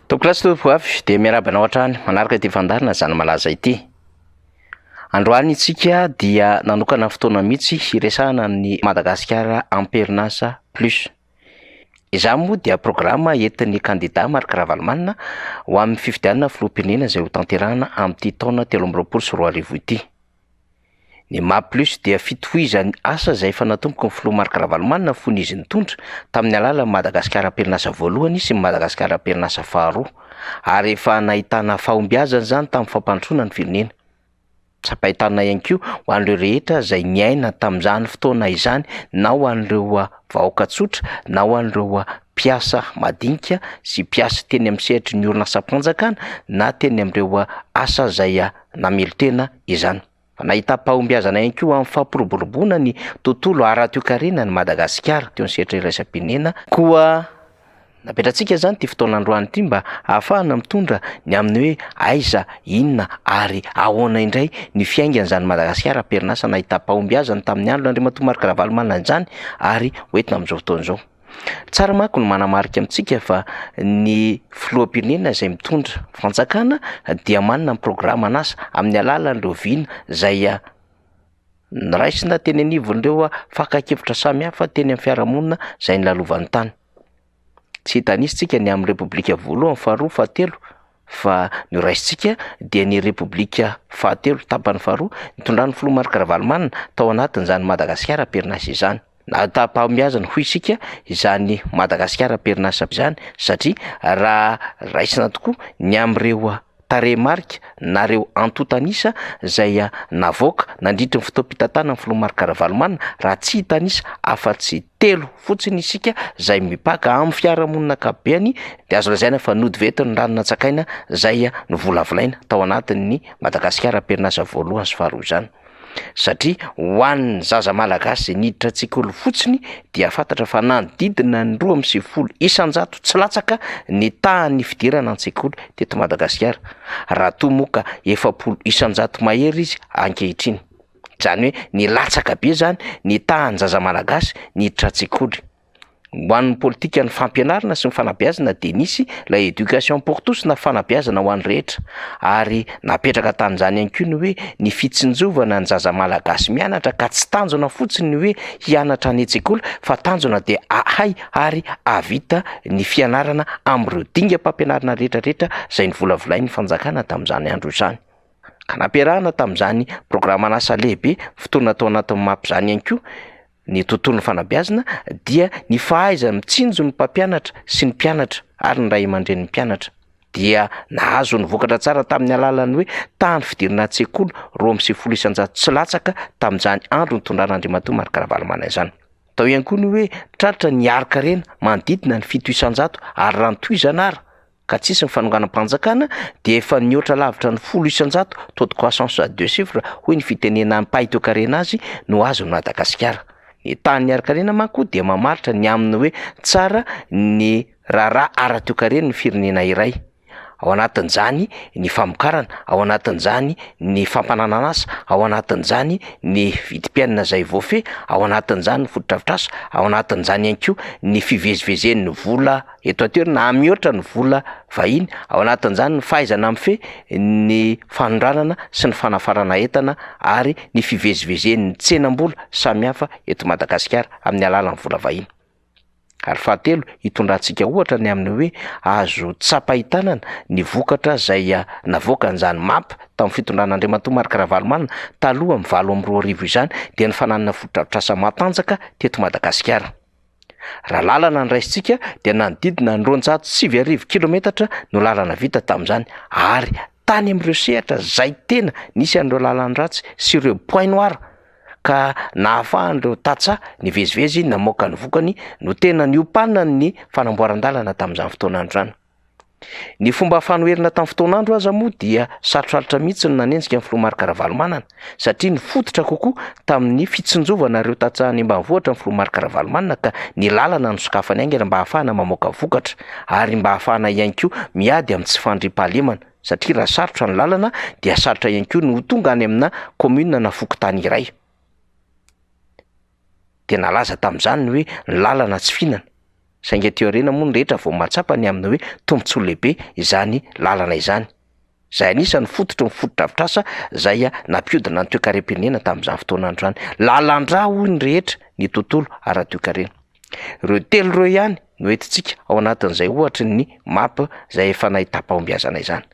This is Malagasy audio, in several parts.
Tompokolahy sy tompokovavy dia miarahaba anao hatrany manaraka ity fandaharana Zany Malaza ity. Androany isika dia nanokana fotoana mihitsy hiresahana ny Madagasikara Amperinasa Plus. Izany moa dia programa entin'ny kandida Marc Ravalomanana ho amin'ny fifidianana filoham-pirenena izay hotanterahana amin'ity taona 2023 ity. Ny Map Plus dia fitohizan'ny asa izay efa natomboky ny filoha Marc Ravalomanana fony izy nitondra, tamin'ny alalan'ny Madagasikara Am-perinasa voalohany sy ny Madagasikara Am-perinasa faharoa, ary efa nahitana fahombiazana izany tamin'ny fampandrosoana ny firenena. Tsapain-tanana ihany koa ho an'ireo rehetra izay niaina tamin'izany fotoana izany na ho an'ireo vahoaka tsotra na ho an'ireo mpiasa madinika sy mpiasa teny amin'ny sehatry ny orinasam-panjakana na teny amin'ireo asa izay namelon-tena izany. Fa nahitam-pahombiazana ihany koa amin'ny fampiroboroboana ny tontolo ara-toekarena an'i Madagasikara teo amin'ny sehatra iraisam-pirenena. Koa napetratsika izany ity fotoana androany ity mba hahafahana mitondra ny amin'ny hoe aiza, inona ary ahoana indray ny fiaingan'izany Madagasikara am-perinasa nahitam-pahombiazana tamin'ny andron'Andriamatoa Marc Ravalomanana izany ary hoentina amin'izao fotoana izao. Tsara manko ny manamarika amintsika fa ny filoham-pirenena izay mitondra fanjakana dia manana ny programan'asa amin'ny alalan'ireo vina izay noraisina teny anivon'ireo fakan-kevitra samihafa teny amin'ny fiarahamonina izay nolalovany tany. Tsy hitanisa isika ny amin'ny repoblika voalohany, faharoa, fahatelo fa ny horaisintsika dia ny repoblika fahatelo tapany faharoa nitondran'ny filoha Marc Ravalomanana tao anatin'izany Madagasikara am-perinasa izany. Nahatam-pahombiazana hoy isika izany Madagasikara am-perinasa izany satria raha raisina tokoa ny amin'ireo tarehimarika na ireo antontan'isa izay navoaka nandritry ny fotoam-pitantanan'ny filoha Marc Ravalomanana raha tsy hitanisa afa-tsy telo fotsiny isika izay mipaka amin'ny fiarahamonina ankapobeany dia azo lazaina fa nody ventin'ny rano nantsakaina izay novolavolaina tao anatin'ny Madagasikara am-perinasa voalohany sy faharoa izany. Satria ho an'ny zaza malagasy izay niditra an-tsekoly fotsiny dia fantatra fa nanodidina ny 92% tsy latsaka ny tahan'ny fidirana an-tsekoly teto Madagasikara, raha toa moa ka 40% mahery izy ankehitriny. Izany hoe nilatsaka be izany ny tahan'ny zaza malagasy niditra an-tsekoly. Ho an'ny politikan'ny fampianarana sy ny fanabeazana dia nisy ilay éducation pour tous na fanabeazana ho an'ny rehetra ary napetraka tamin'izany ihany koa ny hoe ny fitsinjovana ny zaza malagasy mianatra ka tsy tanjona fotsiny ny hoe hianatra any an-tsekoly fa tanjona dia hahay ary hahavita ny fianarana amin'ireo dingam-pampianarana rehetrarehetra izay novolavolain'ny fanjakana tamin'izany andro izany. Ka nampiarahana tamin'izany programan'asa lehibe fotoana tao anatin'ny map izany ihany koa ny tontolon'ny fanabeazana dia ny fahaizany mitsinjo ny mpampianatra sy ny mpianatra ary ny ray aman-drenin'ny mpianatra dia nahazo ny vokatra tsara tamin'ny alalan'ny hoe tahan'ny fidirana an-tsekoly 92% tsy latsaka tamin'izany andro nitondran'Andriamatoa Marc Ravalomanana izany. Tao ihany koa ny hoe tratra ny harin-karena manodidina ny 7% ary raha notohizana ary ka tsisy ny fanonganam-panjakana dia efa nihoatra lavitra ny 10% taux de croissance à deux chiffres hoy ny fitenenan'ny mpahay toekarena azy no azon'i Madagasikara. Ny tahan'ny harin-karena manko dia mamaritra ny amin'ny hoe tsara ny raharaha ara-toekaren'ny firenena iray. Ao anatin'izany ny famokarana, ao anatin'izany ny fampananan'asa, ao anatin'izany ny vidim-piainana izay voafehy, ao anatin'izany ny fotodrafitrasa, ao anatin'izany ihany koa ny fivezivezen'ny vola eto an-toerana mihoatra ny vola vahiny, ao anatin'izany ny fahaizana mifehy ny fanondranana sy ny fanafarana entana ary ny fivezivezen'ny tsenam-bola samihafa eto Madagasikara amin'ny alalan'ny vola vahiny. Ary fahatelo, hitondrantsika ohatra ny amin'ny hoe azo tsapain-tanana ny vokatra izay navoakan'izany map tamin'ny fitondran'Andriamatoa Marc Ravalomanana taloha amin'ny 2008 izany dia ny fananana fotodrafitrasa matanjaka teto Madagasikara. Raha lalana no raisintsika dia nanodidina ny 92 kilometatra no lalana vita tamin'izany ary tany amin'ireo sehatra izay tena nisy an'ireo lalan-dratsy sy ireo point noir ka nahafahan'ireo tantsaha nivezivezy namoaka ny vokany no tena niompanan'ny fanamboaran-dalana tamin'izany fotoana andro izany. Ny fomba fanoherana tamin'ny fotoan'andro aza moa dia sarotrarotra mihitsy ny nanenjika ny filoha Marc Ravalomanana satria nifototra kokoa tamin'ny fitsinjovana ireo tantsaha any ambanivohitra ny filoha Marc Ravalomanana ka ny lalana nosokafany haingana mba hahafahana mamoaka vokatra ary mba hahafahana ihany koa miady amin'ny tsy fandriampahalemana satria raha sarotra ny lalana dia sarotra ihany koa ny ho tonga any amina commune na fokontany iray. Dia nalaza tamin'izany ny hoe ny lalana tsy fihinana. Saingy aty aoriana moa ny rehetra vao mahatsapa ny amin'ny hoe tombontsoa lehibe izany lalana izany. Izay anisan'ny fototry ny fotodrafitrasa izay nampihodina ny toekarem-pirenena tamin'izany fotoana andro izany. Lalan-drà hoy ny rehetra ny tontolo ara-toekarena. Ireo telo ireo ihany no entintsika ao anatin'izay ohatry ny map izay efa nahitam-pahombiazana izany.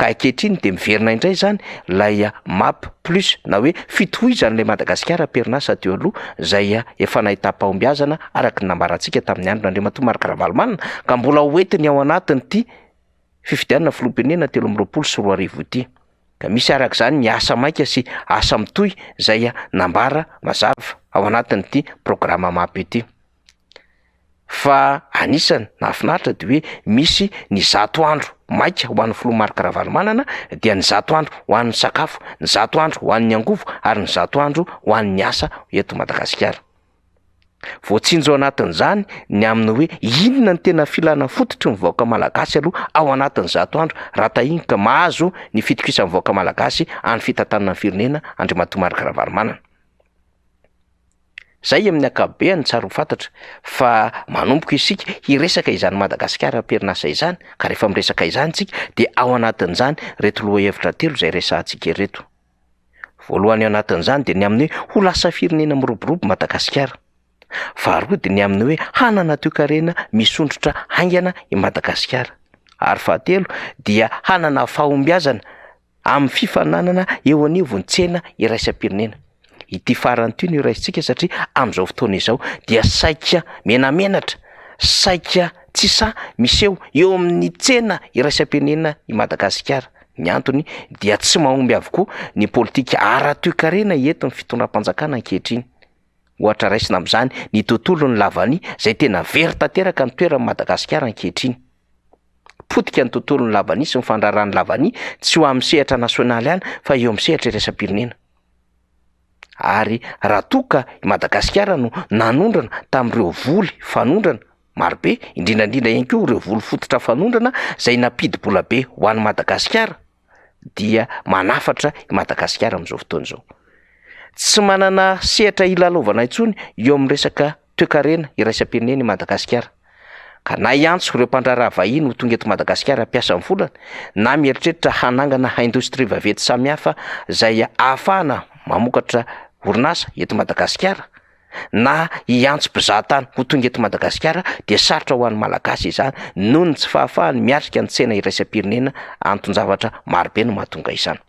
Ka ankehitriny dia miverina indray izany ilay map plus na hoe fitohizan'ilay Madagasikara am-perinasa teo aloha izay efa nahitam-pahombiazana araka ny nambarantsika tamin'ny andron'Andriamatoa Marc Ravalomanana ka mbola hoentiny ao anatin'ity fifidianana filoham-pirenena 2023 ity. Ka misy araka izany ny asa maika sy asa mitohy izay nambara mazava ao anatin'ity programa map ity. Fa anisany nahafinaritra dia hoe misy ny 100 andro maika ho an'ny filoha Marc Ravalomanana dia ny 100 andro ho an'ny sakafo, ny 100 andro ho an'ny angovo ary ny 100 andro ho an'ny asa eto Madagasikara. Voatsinjo ao anatin'izany ny amin'ny hoe inona ny tena filana fototry ny vahoaka malagasy aloha ao anatin'ny 100 andro raha tahiny ka mahazo ny fitokisan'ny vahoaka malagasy any fitantanana ny firenena Andriamatoa Marc Ravalomanana. Zay amin'ny ankapobeany tsara ho fantatra fa manomboka isika hiresaka izany Madagasikara am-perinasa izany ka rehefa miresaka izany tsika dia ao anatin'izany ireto lohahevitra telo izay resahantsika ireto. Voalohany ao anatin'izany dia ny amin'ny hoe ho lasa firenena miroborobo Madagasikara. Faharoa dia ny amin'ny hoe hanana toekarena misondrotra haingana i Madagasikara. Ary fahatelo dia hanana fahombiazana amin'ny fifaninanana eo anivon'ny tsena iraisam-pirenena. Ity farany ity no iraisintsika satria amin'izao fotoana izao dia saika menamenatra, saika tsy sahy miseho eo amin'ny tsena iraisam-pirenena i Madagasikara. Ny antony dia tsy mahomby avokoa ny politika ara-toekarena entin'ny fitondram-panjakana ankehitriny. Ohatra raisina amin'izany ny tontolon'ny lavania izay tena very tanteraka ny toeran'i Madagasikara ankehitriny. Potika ny tontolon'ny lavania sy ny fandraharahan'ny lavania tsy ho amin'ny sehatra nasionaly ihany fa eo amin'ny sehatra iraisam-pirenena. Ary raha toa ka i Madagasikara no nanondrana tamin'ireo voly fanondrana marobe, indrindra indrindra ihany koa ireo voly fototra fanondrana izay nampidi-bola be ho an'i Madagasikara dia manafatra i Madagasikara amin'izao fotoana izao. Tsy manana sehatra hilalaovana intsony eo amin'ny resaka toekarena iraisam-pirenena i Madagasikara. Ka na hiantso ireo mpandraharaha vahiny ho tonga eto Madagasikara hampiasa ny volany, na mieritreritra hanangana indostria vaventy samihafa izay ahafahana mamokatra orinasa eto Madagasikara, na hiantso mpizahatany ho tonga eto Madagasikara dia sarotra ho an'ny Malagasy izany noho ny tsy fahafahany miatrika ny tsena iraisam-pirenena, anton-javatra marobe no mahatonga izany.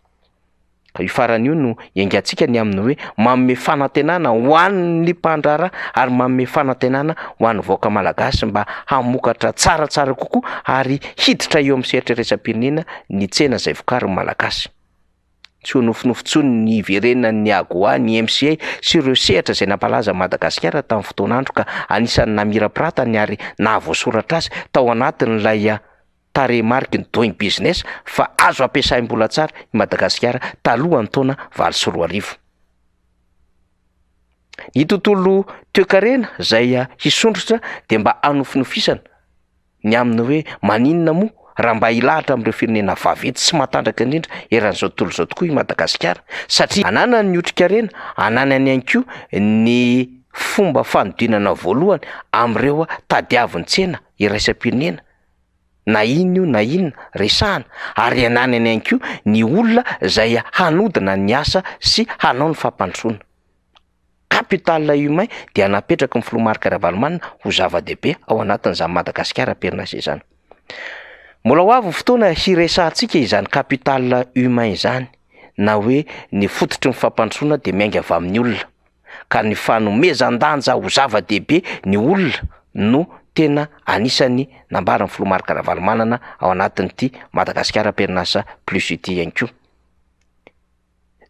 Ka io farany io no iaingantsika ny amin'ny hoe manome fanantenana ho an'ny mpandraharaha ary manome fanantenana ho an'ny vahoaka malagasy mba hamokatra tsaratsara kokoa ary hiditra eo amin'ny sehatra iraisam-pirenena ny tsena izay vokarin'ny Malagasy. Tsy ho nofinofy intsony ny hiverenan'ny AGOA, ny MCA sy ireo sehatra izay nampalaza an'i Madagasikara tamin'ny fotoan'andro ka anisan'ny namirapiratany ary nahavoasoratra azy tao anatin'ilay tarehimariky ny Doing Business fa azo ampiasaim-bola tsara i Madagasikara talohan'ny taona 2008. Ny tontolo toekarena izay hisondrotra dia mba hanofinofisana ny amin'ny hoe maninona moa raha mba hilahatra amin'ireo firenena vaventy sy matanjaka indrindra eran'izao tontolo izao tokoa i Madagasikara satria ananany ny otrikarena, ananany ihany koa ny fomba fanodinana voalohany amin'ireo tadiavin'ny tsena iraisam-pirenena na inona io na inona resahana ary ananany ihany koa ny olona izay hanodina ny asa sy hanao ny fampandrosoana. Capital humain dia napetraky ny filoha Marc Ravalomanana ho zava-dehibe ao anatin'izany Madagasikara am-perinasa izany. Mbola ho avy ny fotoana hiresahantsika izany capital humain izany na hoe ny fototry ny fampandrosoana dia miainga avy amin'ny olona ka ny fanomezan-danja ho zava-dehibe ny olona no tena anisan'ny nambaran'ny filoha Marc Ravalomanana ao anatin'ity Madagasikara am-perinasa plus ity ihany koa.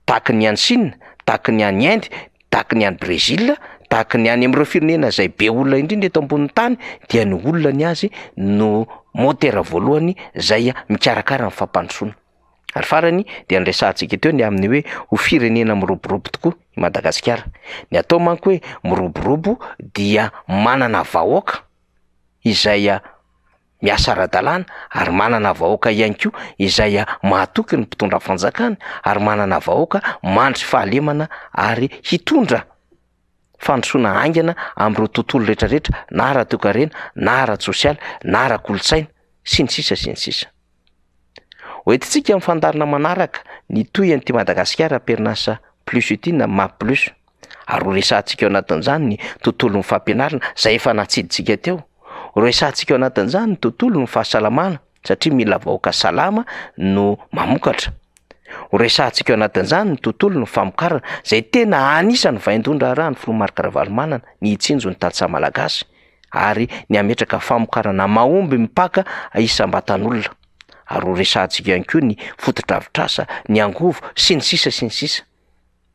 Tahaka ny any Chine, tahaka ny any Inde, tahaka ny any Brésil, tahaka ny any amin'ireo firenena izay be olona indrindra eto ambonin'ny tany dia ny olona ny azy no motera voalohany izay mikarakara ny fampandrosoana. Ary farany dia niresahantsika teo ny amin'ny hoe ho firenena miroborobo tokoa i Madagasikara. Ny atao manko hoe miroborobo dia manana vahoaka izay miasa ara-dalàna ary manana vahoaka ihany koa izay mahatoky ny mpitondra fanjakana ary manana vahoaka mandry fahalemana ary hitondra. Fandrosoana haingana amin'ireo tontolo rehetrarehetra na ara-toekarena na ara-tsosialy na ara-kolontsaina sy ny sisa sy ny sisa. Ho entintsika amin'ny fandaharana manaraka ny tohin'ity Madagasikara am-perinasa plus ity na Map plus ary ho resahantsika ao anatin'izany ny tontolon'ny fampianarana izay efa natsiditsika teo, ho resahantsika ao anatin'izany ny tontolon'ny fahasalamana satria mila vahoaka salama no mamokatra, ho resahantsika ao anatin'izany ny tontolon'ny famokarana izay tena anisan'ny vaindohan-draharahan'ny filoha Marc Ravalomanana ny hitsinjo ny tantsaha malagasy. ary ny hametraka famokarana mahomby mipaka isam-batan'olona. Ary ho resahantsika ihany koa ny fotodrafitrasa, ny angovo, sy ny sisa sy ny sisa.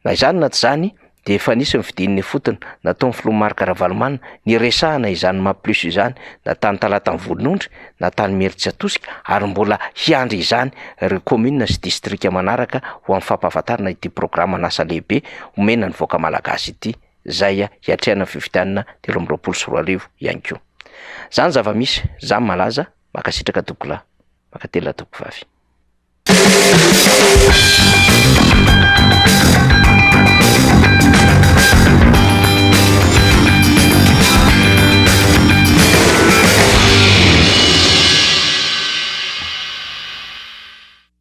Na izany na tsy izany dia efa nisy ny fidinana ifotony nataon'ny filoha Marc Ravalomanana niresahana izany Map Plus izany na tany Talatan'ny Volonondry na tany Imerintsiatosika ary mbola hiandry izany ireo kaominina sy distrika manaraka ho amin'ny fampahafantarana ity programan'asa lehibe omena ny vahoaka malagasy ity. izay hiatrehana ny fifidianana 2023 ihany koa. Zany zava-misy, zany malaza, mankasitraka tompokolahy, mankatelina tompokovavy.